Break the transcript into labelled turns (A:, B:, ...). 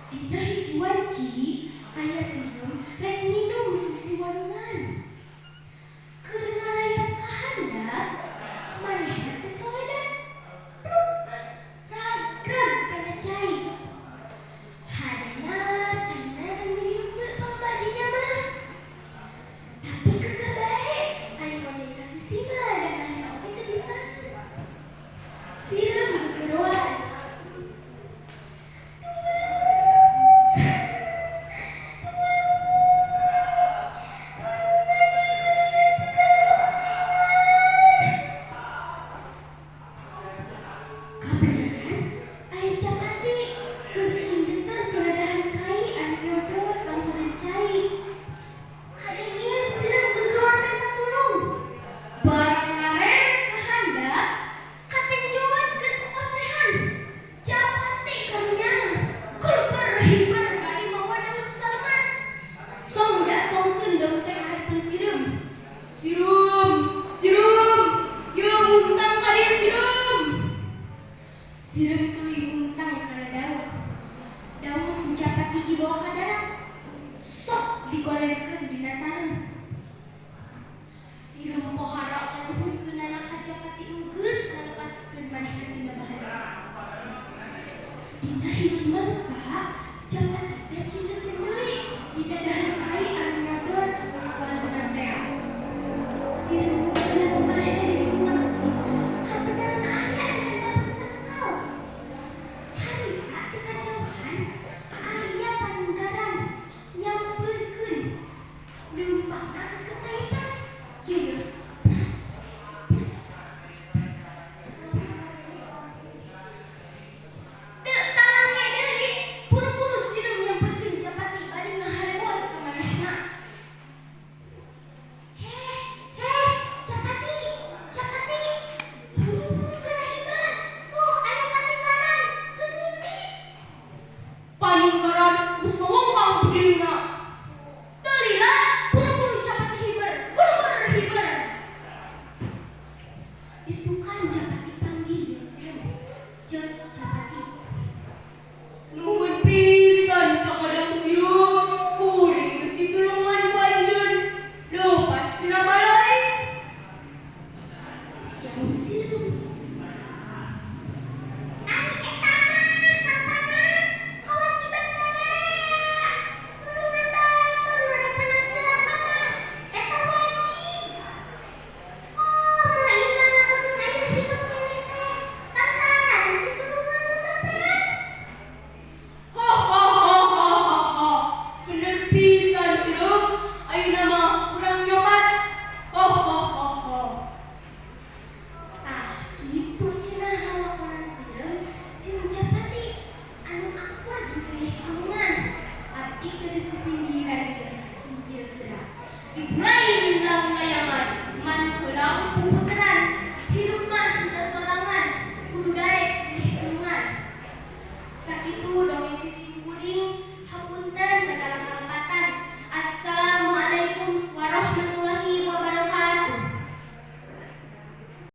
A: Dina hiji wanci aya sireum rek nginum sisi walungan. Keur ngarayap ka handap, manehna teh soledat. Pluk, ragrag kana cai. Hadena caina teu pambadinya mah. Tapi keukeuh bae aya ngojek ka sisi mah da manehna oge teu bisa. Sireum gegeroan. Kabeneran aya capati keur cindeten tina dahan kai anu nyodot ka luhureun cai. Kadengeun sireum gegeroan menta tulung. Barang ngareret ka handap, katenjoan keur kokosehan. Capati karunyang, gurper hiber bari mawa daun saleman. Song jasongkeun daun teh ka hareupeun sireum. Sireum, sireum, yeuh muntang ka dieu sireum. Sireum tuluy muntang kana daun. Daun ku capati dibawa ka darat. Sok digolerkeun dina taneuh. Sireum pohara kanuhunkeunana ka capati nu geus ngalepaskeun manehna tina bahaya. Dina hiji mangsa, capati teh cindeteun deui dina dahan kai anu nyodor ka walungan teh. Sireum nu ku manehna ditulungan oge, kabeneran aya di handapkeun tangkal. Harita ti kajauhan aya paninggaran nyampeurkeun leumpangna keketaitan. Ieu yeuh, pres, pres, pres. Teu talangge deui, buru-buru sireum nyampeurkeun capati bari ngaharewos ka manehna. Heh, heh, capati, capati. Buru-buru geura hiber. Tuh aya paninggaran keur ngintip. Paninggaran geus ngomong.